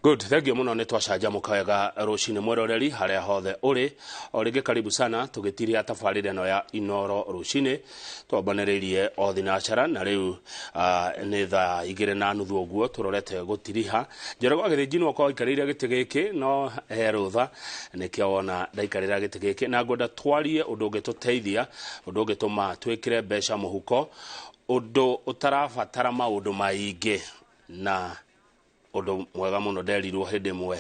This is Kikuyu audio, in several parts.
Good, thank you muno. Nĩ twacanjamũka wega rũcinĩ. Mwĩroreri harĩa hothe ũrĩ, o rĩngĩ karibu sana. Tũgĩtiria tabarĩra ĩno ya Inoro rũcinĩ, twambanĩrĩirie o thinacara na rĩu nĩ 2:30 ũguo tũrorete gũtiriha. Njoroge wa Gĩthĩnji nĩwe ũkorwo aikarĩire gĩtĩ gĩkĩ, no he rũtha nĩkĩo wona ndaikarĩra gĩtĩ gĩkĩ, na ngwenda twarie ũndũ ũngĩtũteithia, ũndũ ũngĩtũma twĩkĩre mbeca mũhuko, ũndũ ũtarabatara maũndũ maingĩ na ũndũ mwega mũno. Nderirwo hĩndĩ ĩmwe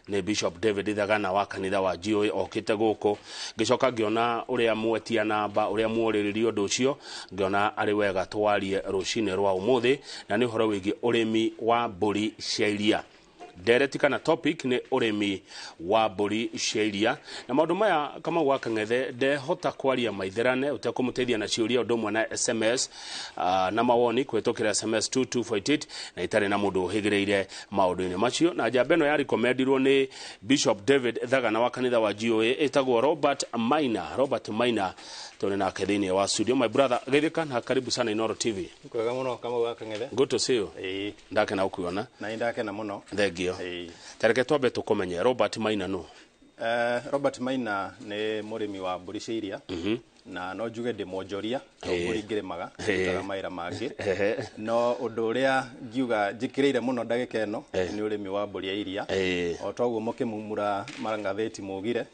nĩ Bishop David Thagana wa kanitha wa GOA okĩte gũkũ, ngĩcoka ngĩona ũrĩa mwetia namba, ũrĩa muorĩrĩria ũndũ ũcio, ngĩona arĩ wega twarie rũcinĩ rwa ũmũthĩ, na nĩ ũhoro wĩgiĩ ũrĩmi wa mbũri cia iria. Ndereti kana topic nĩ ũrĩmi wa mbũri cia iria. Na maũndũ maya, Kamau wa Kang'ethe ndehota kwaria maitherane ũtekũmũteithia na ciũria, ũndũ ũmwe na SMS na mawoni kũhĩtũkĩra SMS 2248, na itarĩ na mũndũ ũhĩgĩrĩire maũndũ-inĩ macio. Na njamba ĩno yarekomendirwo nĩ Bishop David Thagana wa kanitha wa GOA, ĩtagwo Robert Maina. Robert Maina tũrĩ nake thĩinĩ wa studio. My brother, geithĩka na karibu sana Inoro TV. Kwega mũno, Kamau wa Kang'ethe. Good to see you. Ĩĩ. Ndakena gũkuona. Na nĩ ndakena mũno. Thengio. Ĩĩ. Tareke twambe tũkũmenye, Robert Maina nũ? Robert Maina nĩ mũrĩmi wa mbũri cia iria, na no njuge ndĩ mwonjoria to mbũri ngĩrĩmaga, ndutaga mawĩra mangĩ, no ũndũ ũrĩa ngiuga njĩkĩrĩire mũno ndagĩka ĩno nĩ ũrĩmi wa mbũri ya iria. O toguo mũkĩmumura magathĩti mugire,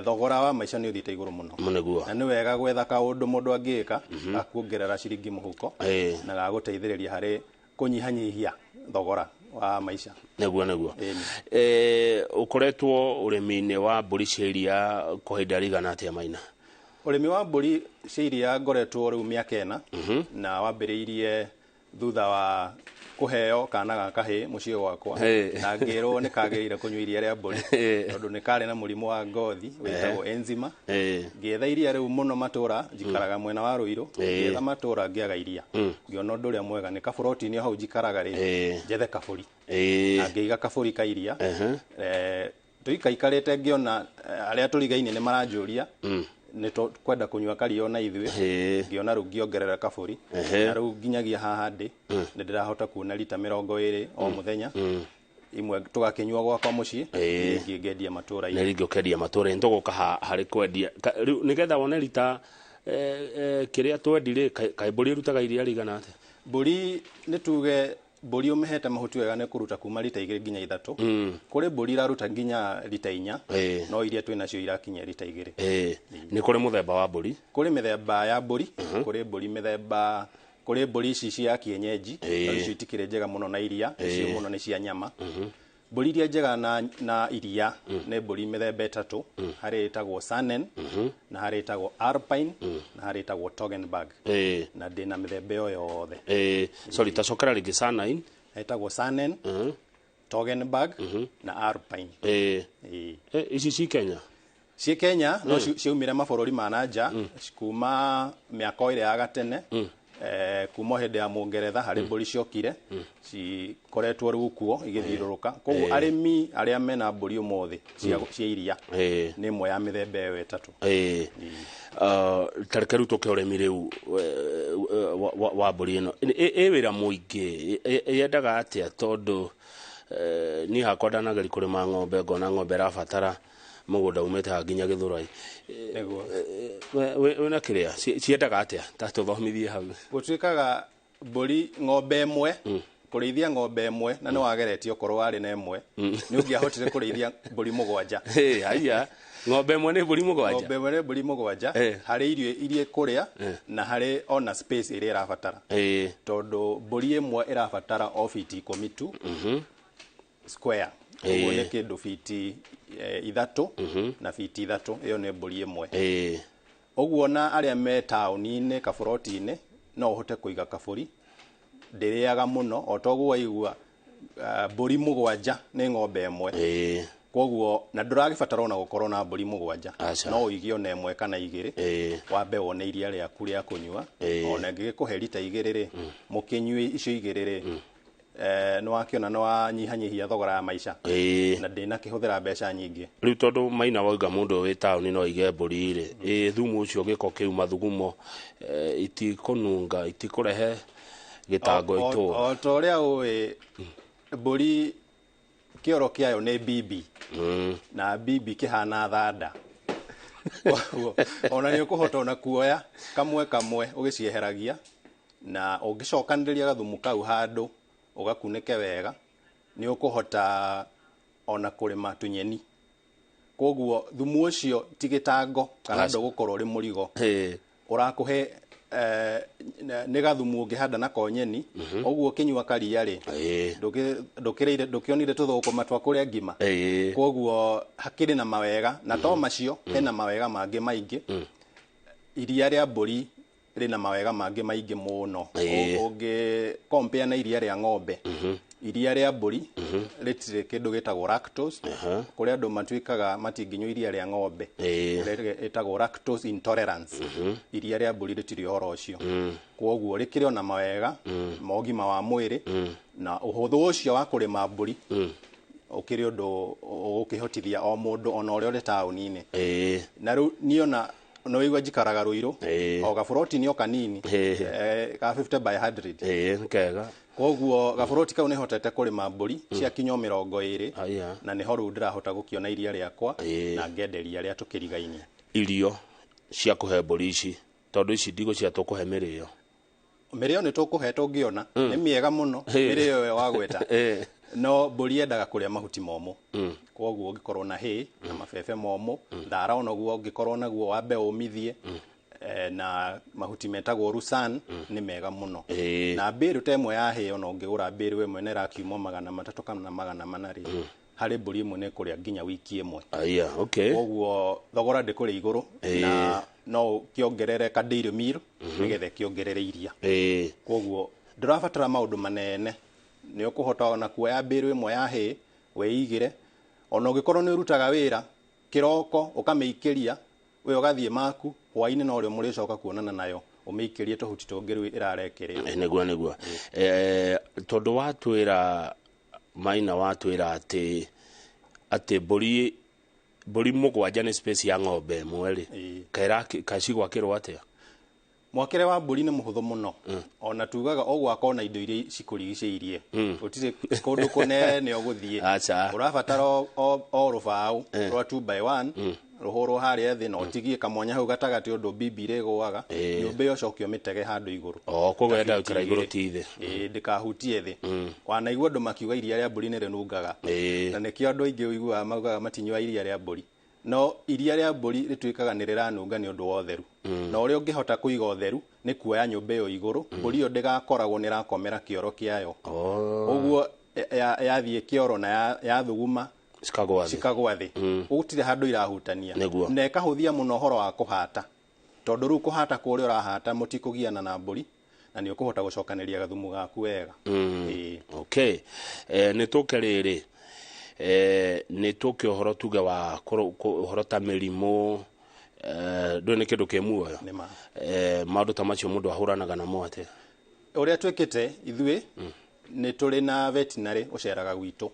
thogora wa maica nĩ ũthiĩte igũrũ mũno. Nĩguo. Na nĩ wega gwetha kaũndũ mũndũ angĩka gakuongerera ciringi mũhuko na gagũteithĩrĩria harĩ kũnyihanyihia thogora wa maica. Nĩguo. Ĩni. Ũkoretwo ũrĩmi-inĩ wa mbũri cia iria kwa ihinda rĩigana atĩa, Maina? Ũrĩmi wa mbũri cia iria ngoretwo rĩu mĩaka 4, na wambĩrĩirie thutha wa kũheo kana ga kahĩĩ mũciĩ gwakwa, na ngĩrwo nĩ kagĩrĩire kũnyua iria rĩa mbũri tondũ nĩ karĩ na mũrimũ wa ngothi wĩtagwo eczema. Ngĩetha iria rĩu mũno matũra, njikaraga mwena wa Rũirũ, ngĩetha matũra ngĩaga iria, ngĩona ũndũ ũrĩa mwega nĩ kaburoti-inĩ o hau njikaraga rĩ, njethe kabũri na ngĩiga kabũri ka iria. Tũikaikarĩte ngĩona arĩa tũrigainie nĩ maranjũria nĩ kwenda kũnyua karia ona ithuĩ. Ngĩona rĩu ngĩongerera kabũri, na rĩu nginyagia haha ndĩ nĩ ndĩrahota kuona rita 20 o mũthenya, imwe tũgakĩnyua gwakwa mũciĩ, ingĩ ngendia na matũra-inĩ. Rĩngĩ ũkendia matũra-inĩ. Tũgũka harĩ kwendia. Rĩu nĩgetha wone rita kĩrĩa twendi rĩ, kaĩ mbũri ĩrutaga iria rĩigana atĩa? Mbũri, nĩ tuge mbũri ũmĩhete mahuti wega nĩ kũruta kuma rita 2 nginya 3. Kũrĩ mbũri iraruta nginya rita 4, no iria twĩ nacio irakinyia rita 2. Nĩ kũrĩ mũthemba wa mbũri? Kũrĩ mĩthemba ya mbũri, kũrĩ mbũri mĩthemba, kũrĩ mbũri ici cia kienyeji, no icio itikĩrĩ njega mũno na iria, icio mũno nĩ cia nyama. Mbũri iria njega na iria nĩ mbũri mĩthemba ĩtatũ. Harĩ ĩtagwo Saanen, na harĩ ĩtagwo Alpine, na harĩ ĩtagwo Toggenburg. Na ndĩna mĩthemba ĩyo yothe. Sorry, tacokera rĩngĩ, Saanen? Ĩtagwo Saanen, Toggenburg na Alpine. Ĩĩ. Ici ci Kenya? Ciĩ Kenya, no ciaumire mabũrũri ma na nja kuma mĩaka ĩrĩa ya gatene, kuma hĩndĩ ya Mũngeretha harĩ mbũri ciokire, cikoretwo rĩu kuo igĩthiũrũrũka. Koguo arĩmi arĩa mena mbũri ũmũthĩ cia iria, nĩ ĩmwe ya mĩthemba ĩyo ĩtatũ. Tareke rĩu tũke ũrĩmi rĩu wa mbũri ĩno. Ĩ wĩra mũingĩ? Yendaga atĩa? Tondũ niĩ hakwa ndanageria kũrĩma ng'ombe, ngona ng'ombe ĩrabatara mũgũnda umĩte haha nginya Gĩthũrai. Nĩguo. Wĩna kĩrĩa ciendaga atĩa? Ta tũthomithie hau. Gũtuĩkaga mbũri, ng'ombe ĩmwe, kũrĩithia ng'ombe ĩmwe, na nĩ wageretie okorwo warĩ na ĩmwe nĩ ũngĩahotire kũrĩithia mbũri mũgwanja. Hey, haiya, ng'ombe ĩmwe nĩ mbũri mũgwanja? Ng'ombe ĩmwe nĩ mbũri mũgwanja harĩ irio iria ĩkũrĩa na harĩ ona space ĩrĩa ĩrabatara, tondũ mbũri ĩmwe ĩrabatara o fiti 10 tu square. Ũguo nĩ kĩndũ fiti 3 na fiti 3, ĩyo nĩ mbũri ĩmwe. Ũguo na arĩa me taũni-inĩ kaburoti-inĩ no ũhote kũiga kabũri, ndĩrĩaga mũno. O toguo waigua, mbũri mũgwanja nĩ ng'ombe ĩmwe. Koguo na ndũragĩbatara ona gũkorwo na mbũri mũgwanja. Aca. No ũige ona ĩmwe kana igĩrĩ, wambe wone iria rĩaku rĩa kũnyua. Ona ĩngĩgĩkũhe rita 2 rĩ, mũkĩnyue icio igĩrĩ rĩ, nĩ wakĩona nĩ wanyihanyihia thogora ya maica na ndĩnakĩhũthĩra mbeca nyingĩ. Rĩu tondũ Maina wauga mũndũ wĩ taũni no aige mbũri rĩ, ĩ thumu ũcio, gĩko kĩu, mathugumo, itikũnunga, itikũrehe gĩtango itũra? O ta ũrĩa ũĩ, mbũri Kĩoro kĩayo nĩ bibi na bibi kĩhana thanda. Koguo ona nĩ ũkũhota ona kuoya kamwe kamwe ũgĩcieheragia, na ũngĩcokanĩrĩria gathumu kau handũ ũgakunĩke wega, nĩ ũkũhota ona kũrĩma tũnyeni. Koguo thumu ũcio ti gĩtango kana ndũgũkorwo ũrĩ mũrigo. Ũrakũhe nĩ gathumu ũngĩhanda nako nyeni, ũguo ũkĩnyua karia rĩ, ndũkĩrĩire ndũkĩonire tũthũkũma twa kũrĩa ngima. Koguo hakĩrĩ na mawega, na to macio, hena mawega mangĩ maingĩ. Iria rĩa mbũri rĩna mawega mangĩ maingĩ mũno. Ũngĩ compare na iria rĩa ng'ombe, iria rĩa mbũri rĩtirĩ kĩndũ gĩtagwo lactose. Kũrĩ andũ matuĩkaga matingĩnyua iria rĩa ng'ombe, ĩrĩa ĩtagwo lactose intolerance. Iria rĩa mbũri rĩtirĩ ũhoro ũcio. Koguo rĩkĩrĩ ona mawega ma ũgima wa mwĩrĩ, na ũhũthũ ũcio wa kũrĩma mbũri ũkĩrĩ ũndũ ũgũkĩhotithia o mũndũ ona ũrĩa ũrĩ taũni-inĩ. Na rĩu niĩ ona no wĩigua njikaraga Rũirũ, o gaburoti o kanini, ka 50 by 100. Nĩ kega. Koguo gaburoti kau nĩhotete kũrĩma mbũri cia kinyo 20, Aya. na nĩho rĩu ndĩrahota gũkĩona iria rĩakwa na ngenderia arĩa tũkĩrigainie. Irio cia kũhe mbũri ici, tondũ ici ndigũ cia tũkũhe mĩrĩo? Mĩrĩo nĩ tũkũhe tũngĩona, nĩ mĩega mũno mĩrĩo ĩyo wagweta. No mbũri yendaga kũrĩa mahuti momũ. Koguo ũngĩkorwo na hay na mabebe momũ, thara onaguo ũngĩkorwo naguo wambe ũmithie, na mahuti metagwo rusan nĩ mega mũno. Na mbĩrũ ta ĩmwe ya hay, ona ũngĩgũra mbĩrũ ĩmwe na ĩrakiumwo 300 kana 400 rĩ, harĩ mbũri ĩmwe nĩ kũrĩa nginya wiki ĩmwe. Aya, okay. Koguo thogora ndĩkũrĩ igũrũ, na no ũkĩongerere ka dairy meal nĩgetha ĩkĩongerere iria. Koguo ndũrabatara maũndũ manene, nĩ ũkũhota ona kuoya mbĩrũ ĩmwe ya hay wĩigĩre, ona ũngĩkorwo nĩ ũrutaga wĩra kĩroko ũkamĩikĩria, we ũgathiĩ maku, hwaĩ-inĩ no rĩo mũrĩcoka kuonana nayo, ũmĩikĩrie tũhuti tũngĩ rĩu ĩrarekererio. Nĩguo tondũ watwĩra Maina, watwĩra atĩ mbũri 7 nĩ space ya ng'ombe ĩmwe rĩ, kacigwakĩrwo atĩa? Mwakĩre wa mbũri nĩ mũhũthũ mũno. Ona tugaga o gwaka ona indo iria cikũrigicĩirie, gũtirĩ kũndũ kũnene ũgũthiĩ. Aca. Ũrabatara o rũbaũ rwa 2 by 1 rũhũrwo harĩa thĩ, na ũtigie kamwanya hau gatagatĩ ũndũ bibi ĩrĩgũaga. Nyũmba ĩyo ũcoke ũmĩtege handũ igũrũ. O, koguo yendaga gũikara igũrũ ti thĩ. Ĩĩ, ndĩkahutie thĩ. Wanaigua andũ makiuga iria rĩa mbũri nĩ rĩnungaga, na nĩkĩo andũ aingĩ ũiguaga maugaga matinyua iria rĩa mbũri. No iria rĩa mbũri rĩtuĩkaga nĩ rĩranunga nĩ ũndũ wa ũtheru. Na ũrĩa ũngĩhota kũiga ũtheru nĩ kuoya nyũmba ĩyo igũrũ, mbũri ĩyo ndĩgakoragwo nĩ ĩrakomera kĩoro kĩayo. Ũguo yathiĩ kĩoro na yathuguma cikagwa thĩ. Cikagwa thĩ. Gũtirĩ handũ irahutania. Nĩguo. Na ĩkahũthia mũno ũhoro wa kũhata, tondũ rĩu kũhata kũrĩa ũrahata mũtikũgiana na mbũri, na nĩ ũkũhota gũcokanĩria gathumu gaku wega. Ĩĩ. Okay, nĩ tũke rĩrĩ, nĩ tũke ũhoro tuge wa ũhoro ta mĩrimũ, ndũĩ nĩ kĩndũ kĩ muoyo. Nĩ ma. Maũndũ ta macio mũndũ ahũranaga namo atĩa? Ũrĩa twĩkĩte ithuĩ, nĩ tũrĩ na veterinary ũceraga gwitũ.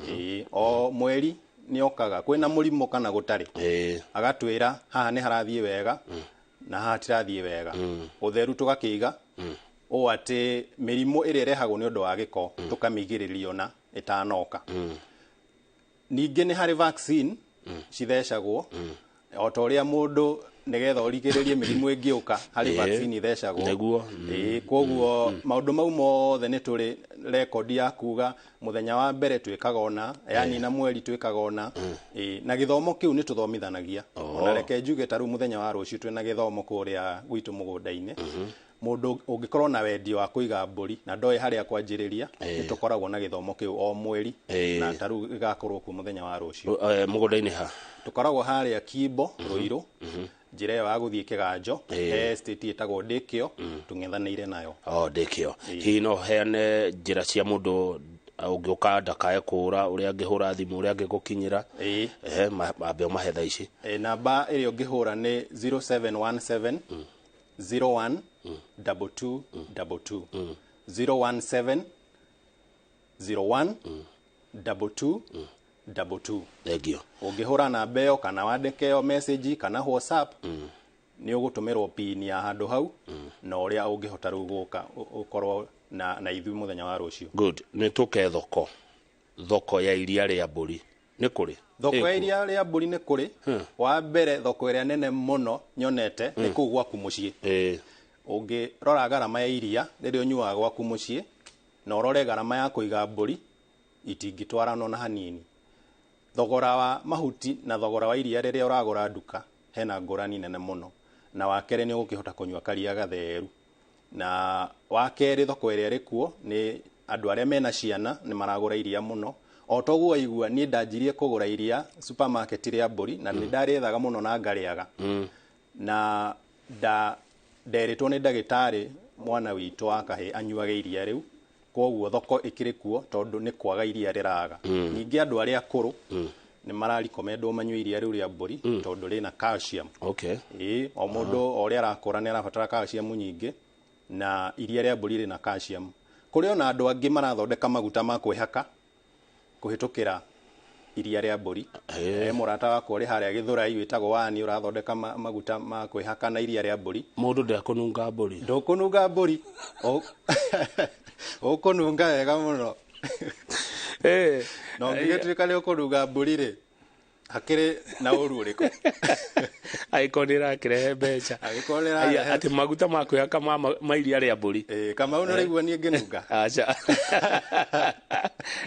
Ĩĩ, o mweri nĩ okaga kwĩna mũrimũ kana gũtarĩ, agatwĩra haha nĩ harathiĩ wega na haha hatirathiĩ wega. Ũtheru tũgakĩiga ũũ atĩ mĩrimũ ĩrĩa ĩrehagwo nĩ ũndũ wa gĩko tũkamĩgirĩrĩria ona ĩtanoka. Ningĩ nĩ harĩ vaccine cithecagwo o ta ũrĩa mũndũ nĩgetha ũrigĩrĩrie mĩrimũ ĩngĩũka, harĩ vaccine ithecagwo. Ĩĩ, koguo maũndũ mau mothe nĩ tũrĩ rekondi ya kuga mũthenya wa mbere twĩkaga ũna, yanina mweri twĩkaga ũna. Ĩĩ, na gĩthomo kĩu nĩ tũthomithanagia. Ona reke njuge ta rĩu mũthenya wa rũciũ twĩna gĩthomo kũrĩa gwitũ mũgũnda-inĩ. Mũndũ ũngĩkorwo na wendi wa kũiga mbũri na ndoĩ harĩa kwanjĩrĩria, nĩ tũkoragwo na gĩthomo kĩu o mweri, na ta rĩu gĩgakorwo kuo mũthenya wa rũciũ. Mũgũnda-inĩ ha? Tũkoragwo harĩa Kimbo, Rũirũ, njĩra ĩyo ya gũthiĩ Kĩganjo, he estate ĩtagwo Ndĩkĩo, tũng'ethanĩire nayo. O Ndĩkĩo. Hihi no heane njĩra cia mũndũ ũngĩũka ndakae kũũra, ũrĩa angĩhũra thimũ, ũrĩa angĩgũkinyĩra? Ĩĩ. Ehe, mambe ũmahe thaa ici. Ĩ, namba ĩrĩa ũngĩhũra nĩ 0717 01 22 22, 017 01 22 22. Thengio. Ũngĩhũra namba ĩyo kana wandĩke ĩyo message kana WhatsApp, nĩ ũgũtũmĩrwo pin ya handũ hau na ũrĩa ũngĩhota rĩu gũka ũkorwo na ithuĩ mũthenya wa rũciũ. Good. Nĩ tũke thoko. Thoko ya iria rĩa mbũri nĩ kũrĩ? Thoko ya iria rĩa mbũri nĩ kũrĩ. Wa mbere, thoko ĩrĩa nene mũno nyonete nĩ kũu gwaku mũciĩ. Ũngĩrora garama ya iria rĩrĩa ũnyuaga gwaku mũciĩ na ũrore garama ya kũiga mbũri, itingĩtwarana ona hanini. Thogora wa mahuti na thogora wa iria rĩrĩa ũragũra nduka hena ngũrani nene mũno. Na wa kerĩ, nĩ ũgũkĩhota kũnyua karia gatheru. Na wa kerĩ, thoko ĩrĩa ĩrĩ kuo nĩ andũ arĩa mena ciana nĩ maragũra iria mũno. O toguo waigua, niĩ ndanjirie kũgũra iria supermarket rĩa mbũri na nĩ ndarĩethaga mũno na ngarĩaga. Na nderĩtwo nĩ ndagĩtarĩ mwana witũ wa kahĩĩ anyuage iria rĩu. Koguo thoko ĩkĩrĩ kuo, tondũ nĩ kwaga iria rĩraga. Ningĩ andũ arĩa akũrũ nĩ mararikomendwo manyue iria rĩu rĩa mbũri tondũ rĩna calcium. Ĩĩ, o mũndũ o ũrĩa arakũra nĩ arabatara calcium nyingĩ, na iria rĩa mbũri rĩna calcium. Kũrĩ ona andũ angĩ marathondeka maguta ma kwĩhaka kũhĩtũkĩra iria rĩa mbũri. Mũrata wakwa ũrĩ harĩa Gĩthũrai wĩtagwo Wani ũrathondeka maguta ma kwĩhaka na iria rĩa mbũri. Mũndũ ndekũnunga mbũri? Ndũkũnunga mbũri. Ũkũnunga wega mũno. Na ũngĩgĩtuĩka nĩ ũkũnunga mbũri rĩ, hakĩrĩ na ũru ũrĩkũ? Angĩkorwo nĩ ĩrakĩrehe mbeca. Angĩkorwo nĩ ĩrarehe. Atĩ maguta ma kwĩhaka ma iria rĩa mbũri? Ĩĩ, Kamau, nĩ ũraigua niĩ ngĩnunga? Aca,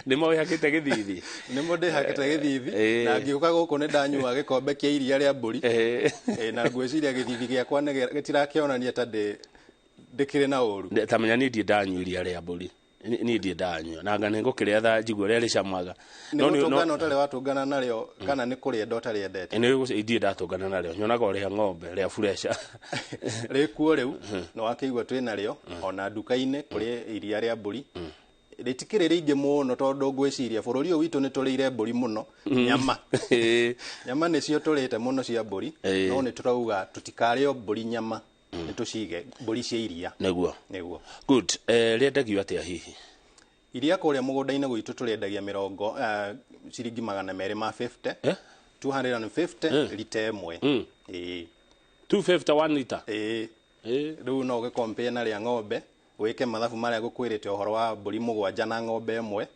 nĩ mawĩhakĩte gĩthithi? Nĩmo ndĩhakĩte gĩthithi, na ngĩũka gũkũ nĩ ndanyua gĩkombe kĩa iria rĩa mbũri. Na ngwĩciria gĩthithi gĩakwa gĩtirakĩonania ta ndĩkĩrĩ na ũru. Ta menya niĩ ndirĩ ndanyua iria rĩa mbũri. Niĩ ndirĩ ndanyua, na anga nĩ ngũkĩrĩetha njigue ũrĩa rĩcamaga. Nĩ gũtũngana ũtarĩ watũngana narĩo kana nĩ kũrĩenda ũtarĩendete? Nĩ ndirĩ ndatũngana narĩo, nyonaga o rĩa ng'ombe rĩa furesha. Rĩkuo rĩu nĩ wakĩigua twĩ narĩo ona nduka-inĩ kũrĩ iria rĩa mbũri. Rĩtikĩrĩ rĩingĩ mũno tondũ ngwĩciria bũrũri ũyũ witũ nĩ tũrĩire mbũri mũno nyama. Nyama nĩcio tũrĩte mũno cia mbũri, no nĩ tũrauga tũtikarĩo mbũri nyama, nĩ tũcige mbũri cia iria. Nĩguo. Nĩguo. Good. Rĩendagio atĩa hihi? Iria kũrĩa mũgũnda-inĩ gwitũ tũrĩendagia mĩrongo ciringi 250. 250 lita ĩmwe. Ĩĩ. 250 1 liter? Ĩĩ. Rĩu no ũgĩkompea na rĩa ng'ombe, wĩke mathabu marĩa ngũkwĩrĩte ũhoro wa mbũri 7 na ng'ombe ĩmwe,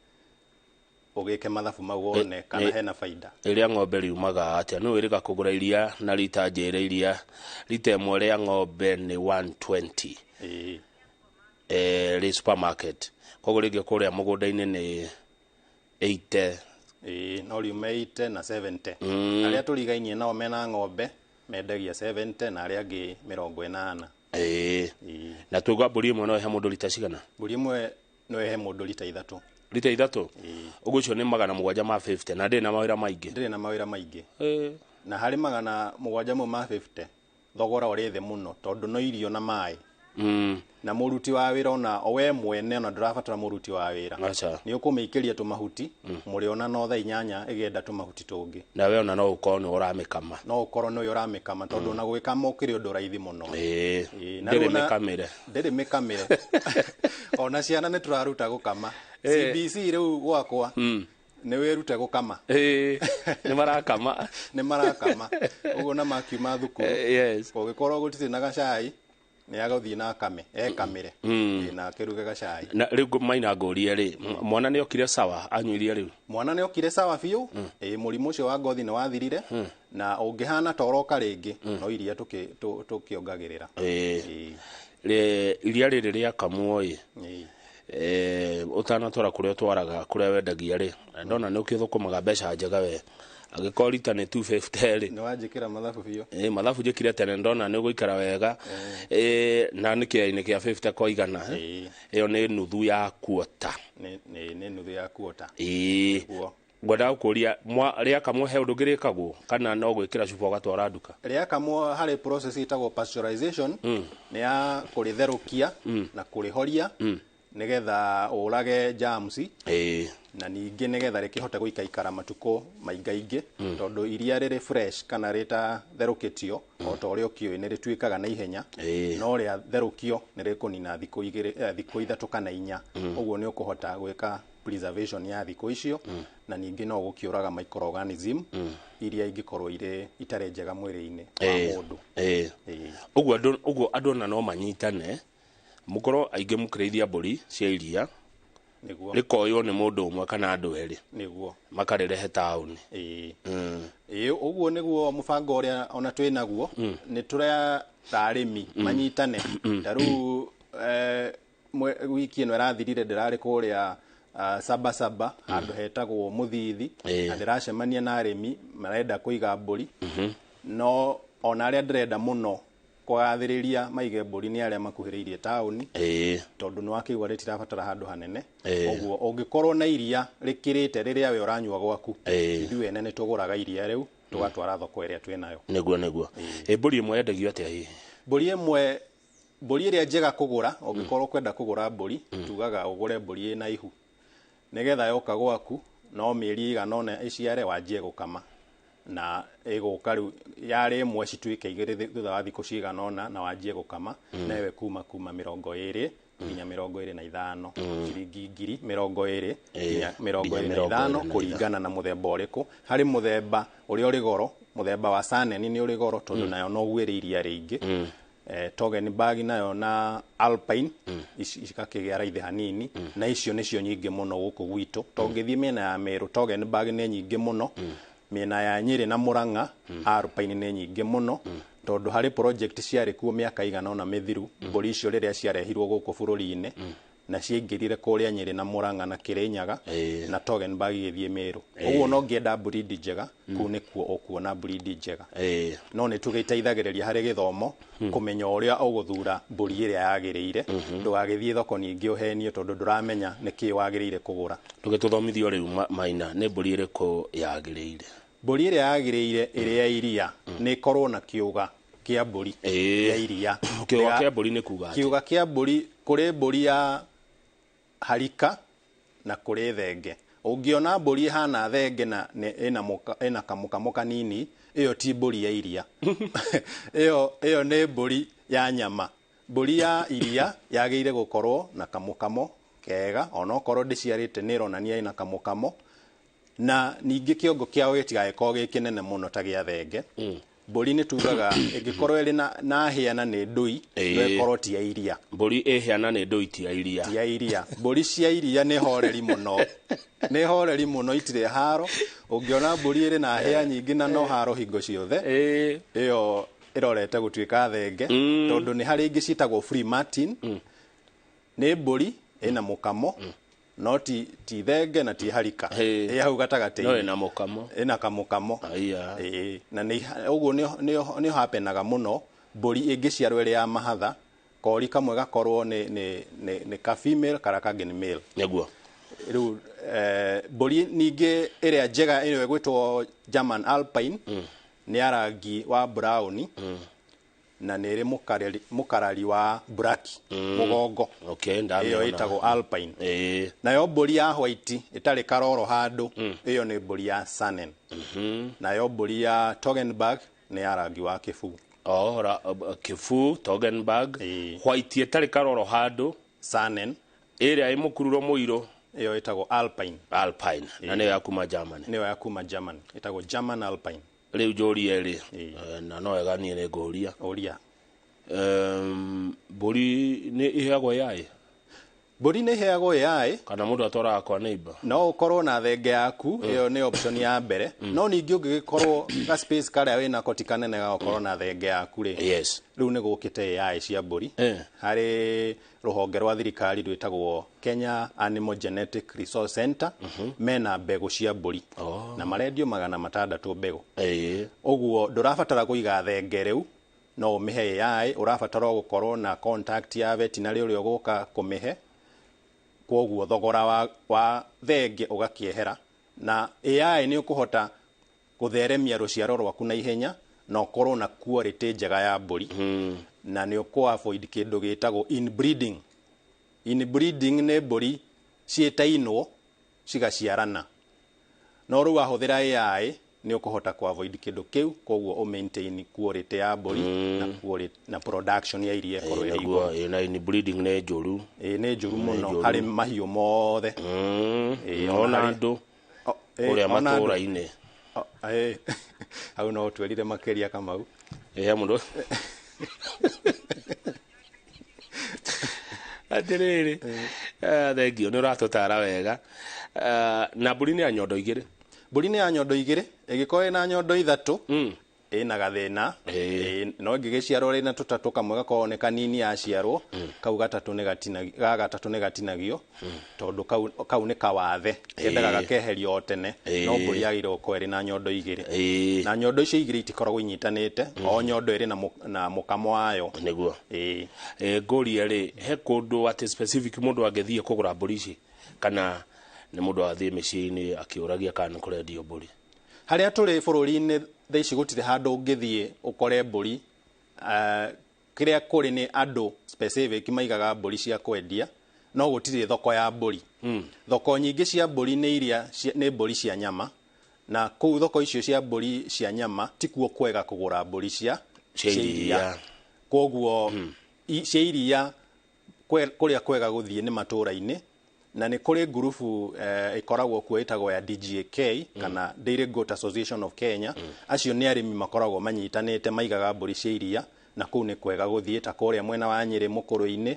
ũgĩke mathabu mau wone kana hena baida. Rĩa ng'ombe riumaga atĩa? Nĩ wĩrĩga kũgũra iria na lita njĩre iria lita ĩmwe rĩa ng'ombe nĩ 120. Ĩĩ. Rĩ supermarket. Koguo rĩngĩ kũrĩa mũgũnda-inĩ nĩ 80. Ĩĩ, no riume 80 na 70. Arĩa tũrigainie nao mena ng'ombe mendagia 70 na arĩa angĩ 80. Ĩĩ. Na tuga mbũri ĩmwe no ĩhe mũndũ lita cigana? Mbũri ĩmwe no ĩhe mũndũ lita 3. Lita 3? Ũguo ũcio nĩ 750 na ndĩrĩ na mawĩra maingĩ. Ndĩrĩ na mawĩra maingĩ. Na harĩ 750 thogora ũrĩ thĩ mũno tondũ no irio na maĩ. Na mũruti wa wĩra ona we mwene ona ndũrabatara mũruti wa wĩra. Nĩ ũkũmĩikĩria tũmahuti, mũrĩona no thaa 8 ĩgĩenda tũmahuti tũngĩ. Na we ona no ũkorwo nĩ ũramĩkama. No ũkorwo nĩ ũramĩkama tondũ ona gwĩkama ũkĩrĩ ũndũ raithi mũno. Ndĩrĩ mĩkamĩre. Ndĩrĩ mĩkamĩre. Ona ciana nĩ tũraruta gũkama. CBC rĩu gwakwa nĩ wĩrute gũkama. Nĩ marakama. Nĩ marakama. Ũguo na makiuma thukuru. Yes. Ũgĩkorwo gũtirĩ na gacai, nĩ agũthiĩ na akame, ekamĩre. Na akĩruge gacai. Na rĩu maina ngũrie rĩ, mwana nĩ okire sawa anyuirie rĩu? Mwana nĩ okire sawa biũ. Mũrimũ ũcio wa ngothi nĩ wathirire. Na ũngĩhana ta ũroka rĩngĩ, no iria tũkĩongagĩrĩra. Iria rĩrĩ rĩakamwo ĩ, ũtanatwara kũrĩa ũtwaraga, kũrĩa wendagia rĩ, ndona nĩ ũkĩthũkũmaga mbeca njega we. Angĩkorwo rita nĩ 250 rĩ. Nĩ wanjĩkĩra mathabu biũ. Mathabu njĩkire tene ndona nĩ ũgũikara wega. Na nĩ kĩainĩ kĩa 50 kwa igana. Ĩyo nĩ nuthu ya kuota. Nĩ nuthu ya kuota. Nĩguo. Ngwendaga gũkũria, rĩakamwo he ũndũ ũngĩ rĩkagwo kana no gwĩkĩra cuba ũgatwara nduka? Rĩakamwo harĩ process ĩtagwo pasteurization, nĩ ya kũrĩtherũkia na kũrĩhoria nĩgetha ũrage germs. Na ningĩ nĩgetha rĩkĩhote gũikaikara matukũ maingaingĩ, tondũ iria rĩrĩ fresh kana rĩtatherũkĩtio o ta ũrĩa ũkĩũĩ nĩ rĩtuĩkaga na ihenya. No rĩatherũkio nĩ rĩkũnina thikũ igĩrĩ, thikũ 3 kana 4. Ũguo nĩ ũkũhota gwĩka preservation ya thikũ icio, na ningĩ no gũkĩũraga microorganism iria ingĩkorwo irĩ itarĩ njega mwĩrĩ-inĩ wa mũndũ. Ũguo andũ ona no manyitane, mũkorwo aingĩ mũkĩrĩithia mbũri cia iria, Nĩguo. Rĩkoywo nĩ mũndũ ũmwe kana andũ erĩ. Nĩguo. Makarĩrehe taũni. Ĩĩ. Ĩĩ, ũguo nĩguo mũbango ũrĩa ona twĩ naguo. Nĩ tũrera arĩmi manyitane. Ta rĩu wiki ĩno ĩrathirire ndĩrarĩ kũrĩa Sabasaba handũ hetagwo Mũthithi, na ndĩracemania na arĩmi marenda kũiga mbũri. No ona arĩa ndĩrenda mũno kũgathĩrĩria maige mbũri nĩ arĩa makuhĩrĩirie taũni, tondũ nĩ wakĩigua rĩtirabatara handũ hanene. Ũguo ũngĩkorwo na iria rĩkĩrĩte rĩrĩa we ũranyua gwaku, ithuĩ ene nĩ tũgũraga iria rĩu tũgatwara thoko ĩrĩa twĩ nayo. Nĩguo, nĩguo. Mbũri ĩmwe yendagio atĩa hihi? Mbũri ĩmwe, mbũri ĩrĩa njega kũgũra, ũngĩkorwo kwenda kũgũra mbũri, tugaga ũgũre mbũri ĩna ihu, nĩgetha yoka gwaku no mĩeri ĩigana ũna ĩciare wanjie gũkama, na ĩgũka rĩu yarĩ ĩmwe cituĩke igĩrĩ thutha wa thikũ cigana ũna, na wanjie gũkama nawe kuma 20 nginya 25, ciringi ngiri 20 nginya 25, kũringana na mũthemba ũrĩkũ. Harĩ mũthemba ũrĩa ũrĩ goro, mũthemba wa Saneni nĩ ũrĩ goro tondũ nayo noguo ĩrĩ iria rĩingĩ. Toggenburg nayo na Alpine cikakĩgĩa raithi hanini, na icio nĩcio nyingĩ mũno gũkũ gwitũ. Tongĩthiĩ mĩena ya Meru, Toggenburg nĩ nyingĩ mũno, mĩena ya Nyĩrĩ na Mũrang'a Alpine nĩ nyingĩ mũno, tondũ harĩ project ciarĩ kuo mĩaka igana ũna mĩthiru, mbũri icio rĩrĩa ciarehirwo gũkũ bũrũri-inĩ na ciaingĩrire kũrĩa Nyĩrĩ na Mũrang'a na Kĩrĩnyaga, na Toggenburg igĩthiĩ Meru. Ũguo no ngĩenda breed njega, kũu nĩkuo ũkuona breed njega. No nĩ tũgĩteithagĩrĩria harĩ gĩthomo kũmenya ũrĩa ũgũthura mbũri ĩrĩa yagĩrĩire, ndũgagĩthiĩ thoko ningĩ ũhenio tondũ ndũramenya nĩkĩĩ wagĩrĩire kũgũra. Tũgĩtũthomithio rĩu Maina, nĩ mbũri ĩrĩkũ yagĩrĩire? Mbũri ĩrĩa yagĩrĩire ĩrĩa ya iria nĩ ĩkorwo na kĩũga kĩa mbũri ya iria. Kĩũga kĩa mbũri nĩ kuga atĩa? Kĩũga kĩa mbũri, kũrĩ mbũri ya harika na kũrĩ thenge. Ũngĩona mbũri ĩhana thenge na ĩna kamũkamo kanini, ĩyo ti mbũri ya iria. Ĩyo nĩ mbũri ya nyama. Mbũri ya iria yagĩrĩire gũkorwo na kamũkamo kega, onokorwo ndĩciarĩte nĩ ĩronania ĩna kamũkamo, na ningĩ kĩongo kĩao gĩtigagĩkorwo gĩ kĩnene mũno ta gĩa thenge. Mbũri nĩ tugaga ĩngĩkorwo ĩrĩ na hĩa na nĩ ndũi, no ĩkorwo ti ya iria. Mbũri ĩ hĩa na nĩ ndũi ti ya iria. Ti ya iria. Mbũri cia iria nĩ horeri mũno. Nĩ horeri mũno, itirĩ haro. Ũngĩona mbũri ĩrĩ na hĩa nyingĩ na no haro hingo ciothe, ĩyo ĩrorete gũtuĩka thenge, tondũ nĩ harĩ ingĩ ciĩtagwo Free Martin. Nĩ mbũri ĩna mũkamo, no ti thenge na ti harika. Ĩ hau gatagatĩ-inĩ. No ĩna mũkamo. Ĩna kamũkamo. Na nĩ ũguo nĩ hapenaga mũno mbũri ĩngĩciarwo ĩrĩ ya mahatha, kori kamwe gakorwo nĩ ka female kara kangĩ nĩ male. Nĩguo. Rĩu mbũri ningĩ ĩrĩa njega ĩyo ĩgwĩtwo German Alpine, nĩ ya rangi wa brown, na nĩ ĩrĩ mũkarari wa black mũgongo. Ĩyo ĩtagwo Alpine. Nayo mbũri ya white ĩtarĩ karoro handũ, ĩyo nĩ mbũri ya Sanen. Nayo mbũri ya Toggenburg nĩ ya rangi wa kĩbuu. Kĩbuu, Toggenburg, white ĩtarĩ karoro handũ, Sanen. Ĩrĩa ĩ mũkururo mũirũ, ĩyo ĩtagwo Alpine. Alpine. Na nĩyo ya kuma Germany. Nĩyo ya kuma Germany. Ĩtagwo German Alpine. Rĩu njũrie rĩ, na no wega niĩ nĩ ngũria. Ũria. Mbũri nĩ iheagwo AI? Mbũri nĩ iheagwo AI. Kana mũndũ atwaraga kwa neighbor? No ũkorwo na thenge yaku, ĩyo nĩ option ya mbere. No ningĩ ũngĩgĩkorwo ga space karĩa wĩnako ti kanene ga gũkorwo na thenge yaku rĩ. Yes. Rĩu nĩ gũkĩte AI cia mbũri. Harĩ rũhonge rwa thirikari rwĩtagwo Kenya Animal Genetic Resource Center, mena mbegũ cia mbũri. Na marendio 600 mbegũ. Ũguo ndũrabatara kũiga thenge rĩu, no ũmĩhe AI, ũrabatara gũkorwo na contact ya veterinary ũrĩa ũgũka kũmĩhe. Kwoguo thogora wa thenge ũgakĩehera, na AI nĩ ũkũhota gũtheremia rũciaro rwaku na ihenya, na ũkorwo na quality njega ya mbũri. Na nĩ ũkũ avoid kĩndũ gĩtagwo inbreeding. Inbreeding nĩ mbũri ciĩtainwo cigaciarana. No rĩu wahũthĩra AI nĩ ũkũhota ku avoid kĩndũ kĩu, koguo ũ maintain quality ya mbũri na quality na production ya iria ĩkorwo ĩrĩ igũrũ. Na inbreeding nĩ njũru. Nĩ njũru mũno harĩ mahiũ mothe. Ona andũ ũrĩa matũũra-inĩ. Hau no ũtwĩrire makĩria Kamau. He mũndũ. Atĩrĩrĩ, Thengio nĩ ũratũtara wega. Na mbũri nĩ ya nyondo igĩrĩ. Mbũri nĩ ya nyondo igĩrĩ, ĩngĩkorwo ĩna nyondo ithatũ ĩna gathĩna. No ĩngĩgĩciarwo ĩna tũtatũ, kamwe gakorwo nĩ kanini yaciarwo, kau gatatũ nĩ gatinagio, ga gatatũ nĩ gatinagio, tondũ kau nĩ kawathe, kendaga gakeherio o tene. No mbũri yagĩrĩirwo gũkorwo ĩrĩ na nyondo igĩrĩ, na nyondo icio igĩrĩ itikoragwo inyitanĩte, o nyondo ĩrĩ na mũkamo wayo. Nĩguo. Ngũrie rĩ, he kũndũ atĩ specific mũndũ angĩthiĩ kũgũra mbũri ici, kana nĩ mũndũ athiĩ mĩciĩ-inĩ akĩũragia kana nĩ kũrendio mbũri? Harĩa tũrĩ bũrũri-inĩ thaa ici gũtirĩ handũ ũngĩthiĩ ũkore mbũri. Kĩrĩa kũrĩ nĩ andũ specific maigaga mbũri cia kwendia, no gũtirĩ thoko ya mbũri. Thoko nyingĩ cia mbũri nĩ iria nĩ mbũri cia nyama, na kũu thoko icio cia mbũri cia nyama tikuo kwega kũgũra mbũri cia iria. Koguo cia iria kũrĩa kwega gũthiĩ nĩ matũũra-inĩ, na nĩ kũrĩ ngurubu ĩkoragwo kuo ĩtagwo ya DGAK kana Dairy Goat Association of Kenya. Acio nĩ arĩmi makoragwo manyitanĩte maigaga mbũri cia iria, na kũu nĩ kwega gũthiĩ, ta kũrĩa mwena wa Nyĩrĩ, Mũkũrũ-inĩ,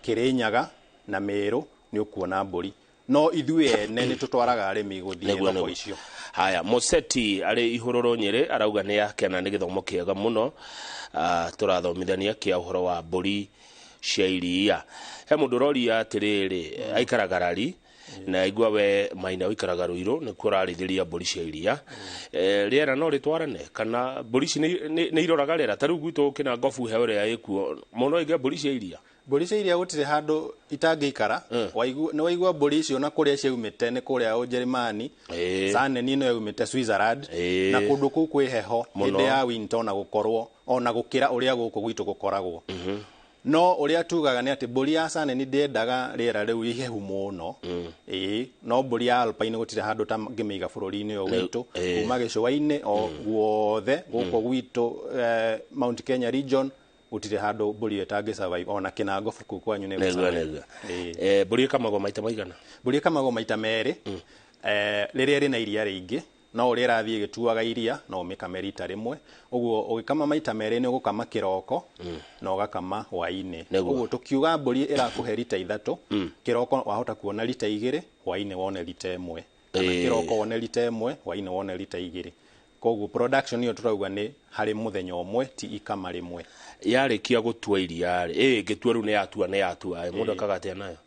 Kĩrĩnyaga na Mĩrũ nĩ ũkuona mbũri. No ithuĩ ene nĩ tũtwaraga arĩmi gũthiĩ thoko icio. Haya, Moseti arĩ Ihũrũrũ Nyĩrĩ arauga nĩ akena nĩ gĩthomo kĩega mũno tũrathomithania kĩa ũhoro wa mbũri cia iria. He mũndũ ũroria atĩrĩrĩ, aikaraga Rari, na aigua we Maina ũikaraga Rũirũ nĩkuo ũrarĩithĩria mbũri cia iria. Rĩera no rĩtwarane, kana mbũri ici nĩ iroraga rĩera? Ta rĩu gwitũ Kĩnangobu he ũrĩa ĩkuo, mũno aige mbũri cia iria. Mbũri cia iria gũtirĩ handũ itangĩikara. Nĩ waigua mbũri icio na kũrĩa ciaumĩte nĩ kũrĩa Ũjerũmani, Saneni ĩno yaumĩte Switzerland, na kũndũ kũu kwĩ heho hĩndĩ ya winter, ona gũkorwo ona gũkĩra ũrĩa gũkũ gwitũ gũkoragwo. No ũrĩa tugaga nĩ atĩ mbũri ya Saneni ndĩendaga rĩera rĩu ihehu mũno. No mbũri ya Alpine gũtirĩ handũ ta ngĩmĩiga bũrũri-inĩ ũyũ witũ, kuma gĩcũa-inĩ o guothe gũkũ gwitũ Mount Kenya region gũtirĩ handũ mbũri ĩyo ĩtangĩ survive, ona Kĩnangobu kũu kwanyu nĩ ĩgũ survive. Mbũri ĩkamagwo maita maigana? Mbũri ĩkamagwo maita merĩ, rĩrĩa ĩrĩ na iria rĩingĩ, no ũrĩa ĩrathiĩ ĩgĩtuaga iria no ũmĩkame rita rĩmwe. Ũguo ũgĩkama maita merĩ nĩ ũgũkama kĩroko na ũgakama hwaĩ-inĩ. Ũguo tũkiuga mbũri ĩrakũhe rita ithatũ, kĩroko wahota kuona rita igĩrĩ, hwaĩ-inĩ wone rita ĩmwe, kana kĩroko wone rita ĩmwe, hwaĩ-inĩ wone rita igĩrĩ. Koguo production ĩyo tũrauga nĩ harĩ mũthenya ũmwe, ti ikama rĩmwe. Yarĩkia gũtua iria rĩ, ĩngĩtua rĩu nĩ yatua, nĩ yatua, mũndũ akaga atĩa nayo?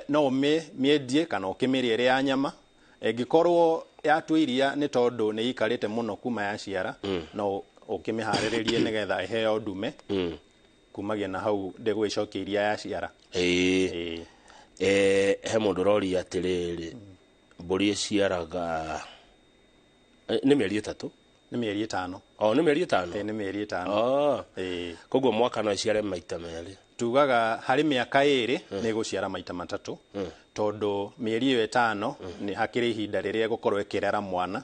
No ũmĩendie kana ũkĩmĩrĩe ĩrĩ ya nyama. Ĩngĩkorwo yatua iria nĩ tondũ nĩ ĩikarĩte mũno kuma yaciara, no ũkĩmĩharĩrĩrie nĩgetha ĩheo ndume, kumagia na hau ndĩgũgĩcokia iria yaciara. He mũndũ ũroria atĩrĩrĩ, mbũri ĩciaraga nĩ mĩeri ĩtatũ? Nĩ mĩeri ĩtano. Nĩ mĩeri ĩtano? Nĩ mĩeri ĩtano. Koguo mwaka no ĩciare maita merĩ. Tugaga harĩ mĩaka ĩrĩ nĩ ĩgũciara maita matatũ, tondũ mĩeri ĩyo ĩtano nĩ hakĩrĩ ihinda rĩrĩa ĩgũkorwo ĩkĩrera mwana.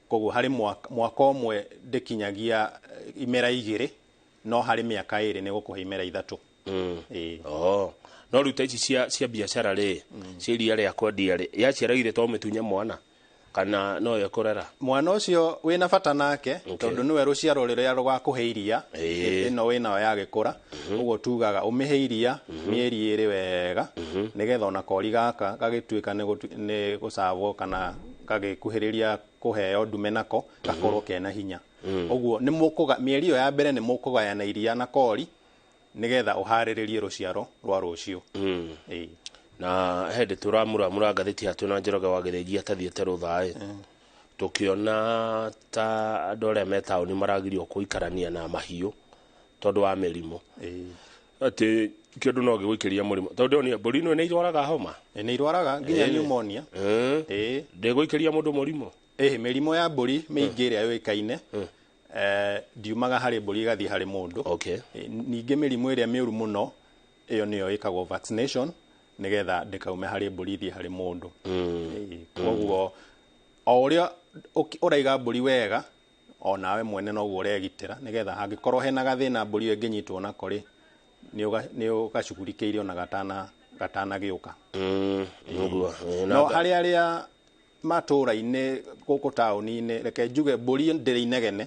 Koguo harĩ mwaka ũmwe ndĩkinyagia imera igĩrĩ, no harĩ mĩaka ĩrĩ nĩ ĩgũkũhe imera ithatũ. No rĩu ta ici cia biacara rĩ, cia iria rĩa kwendia rĩ, yaciara githĩ to ũmĩtunye mwana kana no ĩkũrera? Mwana ũcio wĩna bata nake, tondũ nĩwe rũciaro rũrĩa rũgakũhe iria, ĩno wĩnayo yagĩkũra. Ũguo tugaga ũmĩhe iria mĩeri ĩrĩ wega, nĩgetha ona kori gaka gagĩtuĩka nĩ gũcabwo kana gagĩkuhĩrĩria kũheo ndume nako gakorwo kena hinya. Ũguo mĩeri ĩyo ya mbere nĩ mũkũgayana iria na kori nĩgetha ũharĩrĩrie rũciaro rwa rũciũ. Na hĩndĩ tũramuramura ngathĩti ya twĩna Njoroge wa Gĩthĩnji atathiĩte rũtha-ĩ, tũkĩona ta andũ arĩa me taũni maragirio kũikarania na mahiũ tondũ wa mĩrimũ. Atĩ kĩndũ no gĩgũikĩria mũrimũ, tondũ ndĩronire mbũri ĩno nĩ irwaraga homa. Nĩ irwaraga nginya pneumonia. Ndĩgũikĩria mũndũ mũrimũ? Mĩrimũ ya mbũri mĩingĩ ĩrĩa yũĩkaine ndiumaga harĩ mbũri ĩgathiĩ harĩ mũndũ. Ningĩ mĩrimũ ĩrĩa mĩũru mũno ĩyo nĩyo ĩkagwo vaccination nĩgetha ndĩkaume harĩ mbũri ithiĩ harĩ mũndũ. Koguo o ũrĩa ũraiga mbũri wega, o nawe mwene noguo ũregitĩra, nĩgetha hangĩkorwo hena gathĩna mbũri ĩyo ĩngĩnyitwo nako rĩ, nĩ ũgacugurikĩire ona gatanagĩũka. No harĩ arĩa matũũra-inĩ gũkũ taũni-inĩ, reke njuge mbũri ndĩrĩ inegene.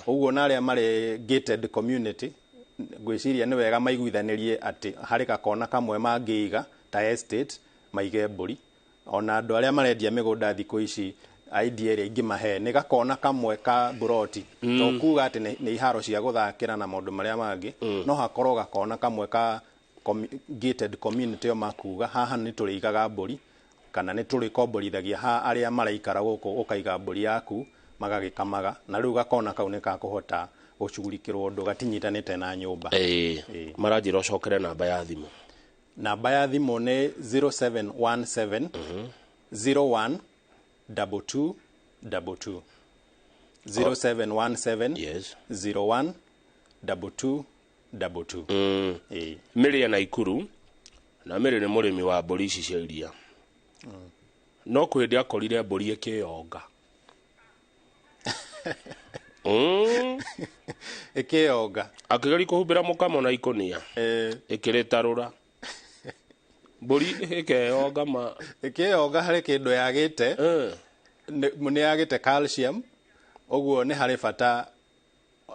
Ũguo na arĩa marĩ gated community Ngwĩciria nĩ wega maiguithanĩrie atĩ harĩ gakona kamwe mangĩiga ta estate maige mbũri. Ona andũ arĩa marendia mĩgũnda thikũ ici, idea ĩrĩa ingĩmahe nĩ gakona kamwe ka mburoti, to kuga atĩ nĩ iharo cia gũthakĩra na maũndũ marĩa mangĩ, no hakorwo gakona kamwe ka gated community o makuga haha nĩ tũrĩigaga mbũri kana nĩ tũrĩkomborithagia ha arĩa maraikara gũkũ, ũkaiga mbũri yaku magagĩkamaga, na rĩu gakona kau nĩ kakũhota gũcugurikĩrwo ũndũ gatinyitanĩte na nyũmba. Maranjĩra ũcokere namba ya thimũ. Namba ya thimũ nĩ 0717 01 22 22, 0717 01 22 22. Mĩrĩ na Ikuru na Mĩrĩ nĩ mũrĩmi wa mbũri ici cia iria. No kwĩ akorire mbũri ĩkĩyonga. Ĩkĩyonga. Akĩgeria kũhumbĩra mũkamo na ikũnia. Ĩkĩrĩtarũra. Mbũri ĩkeyonga ma. Ĩkĩyonga harĩ kĩndũ yagĩte. Nĩ yagĩte calcium. Ũguo nĩ harĩ bata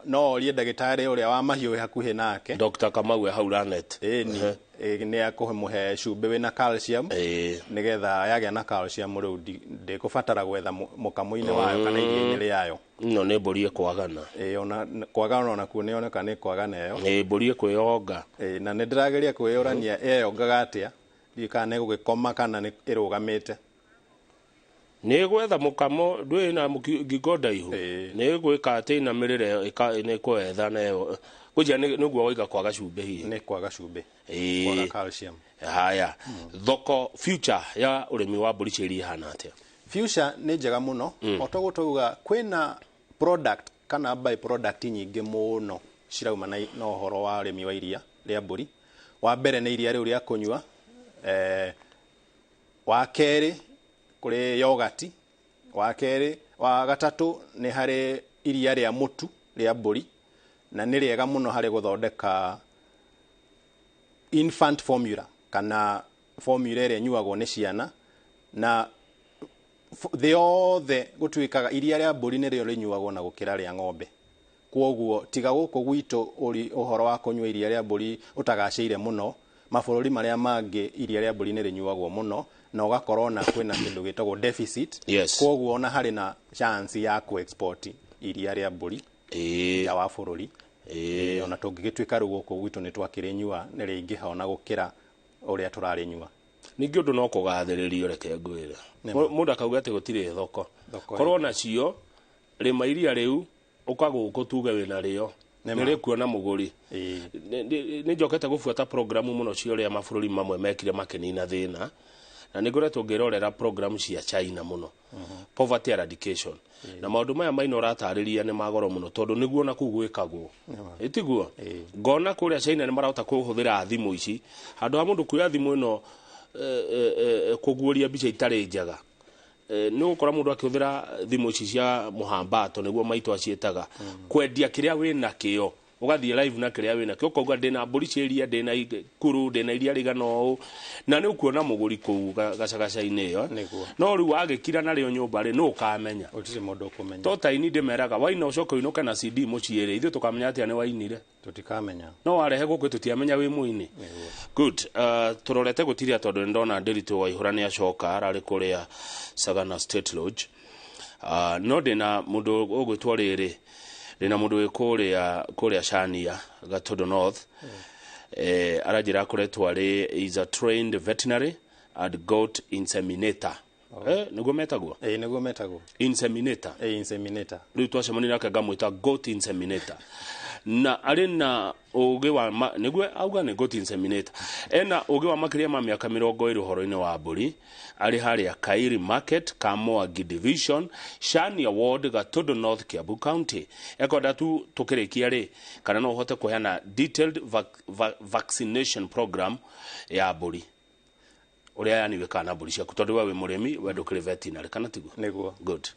no orie ndagĩtarĩ ũrĩa wa mahiũ wĩ hakuhĩ nake. Dr. Kamau e hau Lanet. Nĩ akũmũhe cumbĩ wĩna calcium. Nĩgetha yagĩa na calcium rĩu ndĩkũbatara gwetha mũkamo-inĩ wayo kana iria-inĩ rĩayo. Ĩno nĩ mbũri ĩkwagana. Ona kwagana onakuo nĩ yoneka nĩ kwagana ĩyo. Mbũri ĩkwĩyonga. Na nĩ ndĩrageria kwĩyũrania ĩyongaga atĩa, ndiũĩ kana nĩ gũgĩkoma kana nĩ ĩrũgamĩte. Nĩ gwetha mũkamo ndwĩ na ngingo ndaihu. Nĩ gwĩka atĩ inamĩrĩre nĩ kwetha nayo. Kũjia nĩguo waiga kwaga cumbĩ hihi. Nĩ kwaga cumbĩ. Kwaga calcium. Haya. Thoko future ya ũrĩmi wa mbũri cia iria ihana atĩa? Future nĩ njega mũno. O toguo twauga kwĩna product kana by product nyingĩ mũno cirauma na ũhoro wa ũrĩmi wa iria rĩa mbũri. Wa mbere nĩ iria rĩu rĩa kũnyua. Wa kerĩ kũrĩ yogati. Wa kerĩ, wa gatatũ nĩ harĩ iria rĩa mũtu rĩa mbũri, na nĩ rĩega mũno harĩ gũthondeka infant formula kana formula ĩrĩa ĩnyuagwo nĩ ciana, na thĩ yothe gũtuĩkaga iria rĩa mbũri nĩrĩo rĩnyuagwo na gũkĩra rĩa ng'ombe. Kwoguo tiga gũkũ gwitũ ũhoro wa kũnyua iria rĩa mbũri ũtagacĩire mũno, mabũrũri marĩa mangĩ iria rĩa mbũri nĩ rĩnyuagwo mũno, na ũgakorwo na kwĩna kĩndũ gĩtagwo deficit. Kwoguo ona harĩ na chance ya ku-export iria rĩa mbũri nja wa bũrũri. Ona tũngĩgĩtuĩka rĩu gũkũ gwitũ nĩ twakĩrĩnyua nĩ rĩingĩha ona gũkĩra ũrĩa tũrarĩnyua. Ningĩ ũndũ no kũgathĩrĩrio, reke ngwĩre. Mũndũ akauga atĩ gũtirĩ thoko. Korwo nacio rĩma iria rĩu ũka gũkũ tuge wĩna rĩo nĩ rĩkuona mũgũri. Nĩ njokete gũbuata programu mũno cia ũrĩa mabũrũri mamwe mekire makĩnina thĩna, na nĩ ngoretwo ngĩrorera programu cia China mũno. Poverty eradication. Na maũndũ maya maina ũratarĩria nĩ magoro mũno tondũ nĩguo na kũu gwĩkagwo. Ĩtiguo? Ngona kũrĩa China nĩ marahota kũhũthĩra thimũ ici. Handũ ha mũndũ kuoya thimũ ĩno kũguũria mbica itarĩ njega. Nĩ ũgũkora mũndũ akĩhũthĩra thimũ ici cia mũhambato nĩguo maitũ aciĩtaga, kwendia kĩrĩa wĩna kĩo. Ũgathiĩ live na kĩrĩa wĩna kĩo, ũkauga ndĩna mbũri cia iria, ndĩna kuru, ndĩna iria rĩigana ũũ, na nĩ ũkuona mũgũri kũu gacagaca-inĩ ĩyo. No rĩu wagĩkira narĩo nyũmba rĩ, nũ ũkamenya? Gũtirĩ mũndũ ũkũmenya. To ta ini ndĩmeraga, waina ũcoke ũinũke na CD mũciĩ rĩ, ithuĩ tũkamenya atĩa nĩ wainire? Tũtikamenya. No warehe gũkũ tũtiamenya wĩ mũini. Good. Tũrorete gũtiria tondũ nĩ ndona Ndiritu Waihũra nĩ acoka, ararĩ kũrĩa Sagana State Lodge. No ndĩna mũndũ ũgwĩtwo rĩrĩ, ndĩna mũndũ wĩ kũrĩa Shania, Gatondo North. Aranjĩra akoretwo arĩ is a trained veterinary and goat inseminator. Nĩguo metagwo? Nĩguo metagwo. Inseminator. Inseminator. Rĩu twacemania nake ngamwĩta goat inseminator. Na arĩ na ũgĩ wa nĩguo auga nĩ goat inseminator. Ena ũgĩ wa makĩria ma mĩaka 20 ũhoro-inĩ wa mbũri. Arĩ harĩa Kairi Market, Kamoagi Division, Shania Ward, Gatondo North, Kiambu County. Ekwenda tu tũkĩrĩkia rĩ, kana no ũhote kũheana detailed vaccination program ya mbũri. Ũrĩa yani wĩkaga na mbũri ciaku tondũ we wĩ mũrĩmi, we ndũkĩrĩ veterinary, kana tiguo? Nĩguo. Good.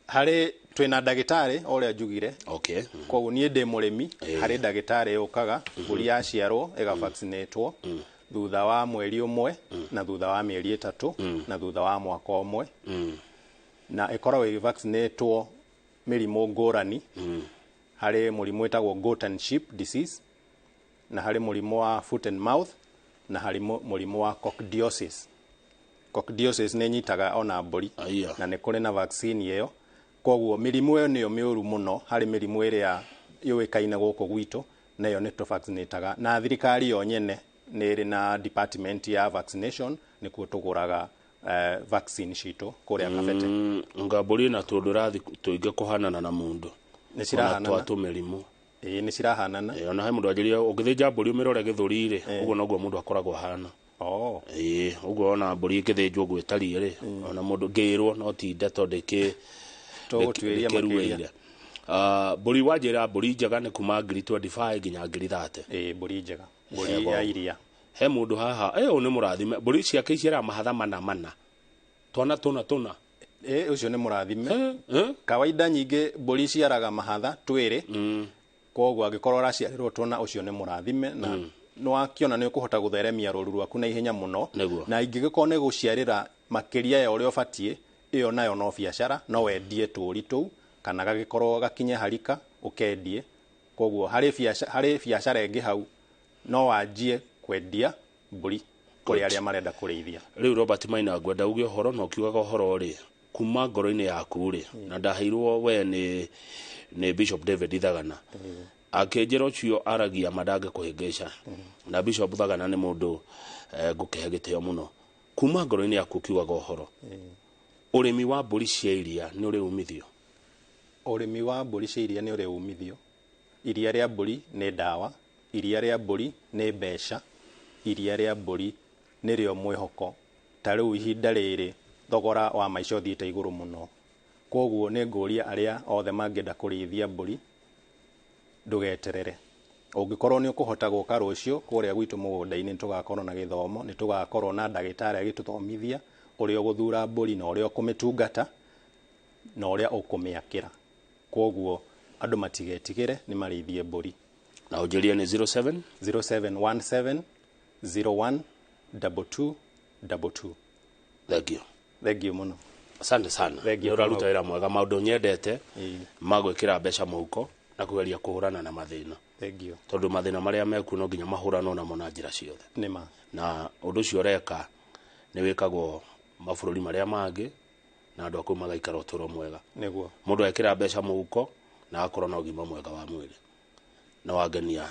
Harĩ twĩna ndagĩtarĩ ũrĩa njugire. Koguo niĩ ndĩ mũrĩmi, harĩ ndagĩtarĩ ũkaga, mbũri yaciarwo ĩgavaccinatwo thutha wa mweri ũmwe, na thutha wa mĩeri 3, na thutha wa mwaka ũmwe. Na ĩkoragwo ĩgĩvaccinatwo mĩrimũ ngũrani. Harĩ mũrimũ wĩtagwo goat and sheep disease, na harĩ mũrimũ wa foot and mouth, na harĩ mũrimũ wa coccidiosis. Coccidiosis nĩ ĩnyitaga ona mbũri. Aya. Na nĩ kũrĩ na vaccine ĩyo. Koguo mĩrimũ ĩyo nĩyo mĩũru mũno harĩ mĩrimũ ĩrĩa yũĩkaine gũkũ gwitũ, na ĩyo nĩ tũvaccinataga. Na thirikari yo nyene nĩ ĩrĩ na department ya vaccination, nĩkuo tũgũraga vaccine citũ kũrĩa Kabete. Nga mbũri na tũndũ rathi tũingĩ kũhanana na mũndũ. Nĩ cirahanana. Ona twa tũmĩrimũ. Ĩĩ, nĩ cirahanana. Ona he mũndũ anjĩrire ũngĩthĩnja mbũri ũmĩrore gĩthũri rĩ, ũguo noguo mũndũ akoragwo ahana. Ĩĩ, ũguo ona mbũri ĩngĩthĩnjwo ũguo ĩtariĩ rĩ, ona mũndũ ngĩrwo no ti ndeto ndĩkĩ Tũgũtuĩria makĩria. Mbũri wanjĩra mbũri njega nĩ kuma ngiri 25 nginya ngiri 30. Ĩĩ, mbũri njega, mbũri ya iria. He mũndũ haha, ũyũ nĩ mũrathime, mbũri ciake iciaraga mahatha mana mana. Twana tũna tũna. Ĩĩ, ũcio nĩ mũrathime. Kawaida nyingĩ mbũri iciaraga mahatha twĩrĩ. Koguo angĩkorwo ũraciarĩrwo tũna, ũcio nĩ mũrathime na nĩwakiona nĩ ũkũhota gũtheremia rũru rwaku na ihenya mũno. Na ingĩgĩkorwo nĩ gũciarĩra makĩria ya ũrĩa ũbatiĩ, ĩyo nayo no biacara, no wendie tũũri tũu kana gagĩkorwo gakinye harika ũkendie. Koguo harĩ biacara ĩngĩ hau no wanjie kwendia mbũri kũrĩ arĩa marenda kũrĩithia. Rĩu Robert Maina ngwenda uge ũhoro na ũkiugaga ũhoro rĩ kuma ngoro-inĩ yaku rĩ, na ndaheirwo we nĩ Bishop David Thagana. Akĩnjĩra ũcio aragia ma ndangĩkũhĩngĩca. Na Bishop Thagana nĩ mũndũ ngũkĩhe gĩtĩo mũno. Kuma ngoro-inĩ yaku ũkiugaga ũhoro, ũrĩmi wa mbũri cia iria nĩ ũrĩ umithio? Ũrĩmi wa mbũri cia iria nĩ ũrĩ umithio. Iria rĩa mbũri nĩ ndawa, iria rĩa mbũri nĩ mbeca, iria rĩa mbũri nĩrĩo mwĩhoko. Ta rĩu ihinda rĩrĩ thogora wa maica ũthiĩte igũrũ mũno. Koguo nĩ ngũria arĩa othe mangĩenda kũrĩithia mbũri, ndũgeterere. Ũngĩkorwo nĩ ũkũhota gũka rũciũ kũrĩa gwitũ mũgũnda-inĩ, nĩ tũgakorwo na gĩthomo, nĩ tũgakorwo na ndagĩtarĩ agĩtũthomithia ũrĩa ũgũthura mbũri na ũrĩa ũkũmĩtungata na ũrĩa ũkũmĩakĩra. Koguo andũ matigetigĩre, nĩ marĩithie mbũri. Na ũnjĩrie nĩ 07 0717 01 22 22. Thank you. Thank you mũno. Asante sana. Thank you. Nĩ ũraruta wĩra mwega, maũndũ nyendete ma gwĩkĩra mbeca mũhuko na kũgeria kũhũrana na mathĩna. Thank you. Tondũ mathĩna marĩa mekuo no nginya mahũranwo namo na njĩra ciothe. Nĩ ma. Na ũndũ ũcio ũreka nĩ wĩkagwo mabũrũri marĩa mangĩ na andũ a kũu magaikara ũtũũro mwega. Nĩguo. Mũndũ ekĩra mbeca mũhuko na agakorwo na ũgima mwega wa mwĩrĩ. Na wangenia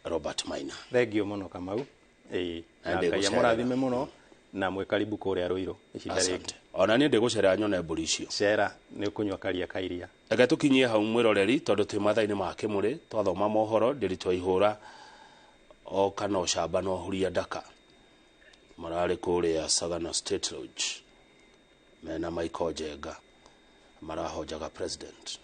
Robert Maina. Thank you mũno Kamau. Ĩĩ, Na na Ngai ndĩgũcerera. amũrathime mũno na mwĩ karibu kũrĩa Ruiru ihinda rĩngĩ. Asante. Ona niĩ ndĩgũcerera nyone mbũri icio. Cera nĩ ũkũnyua karia ka iria. Reke tũkinyie hau mwĩroreri tondũ twĩ mathaa-inĩ ma kĩmũrĩ, twathoma mohoro ndĩritũ ihũra o kana ũcamba na ũhuria ndaka. Mararĩ kũrĩa Sagana State Lodge mena Michael Njenga marahonjaga president.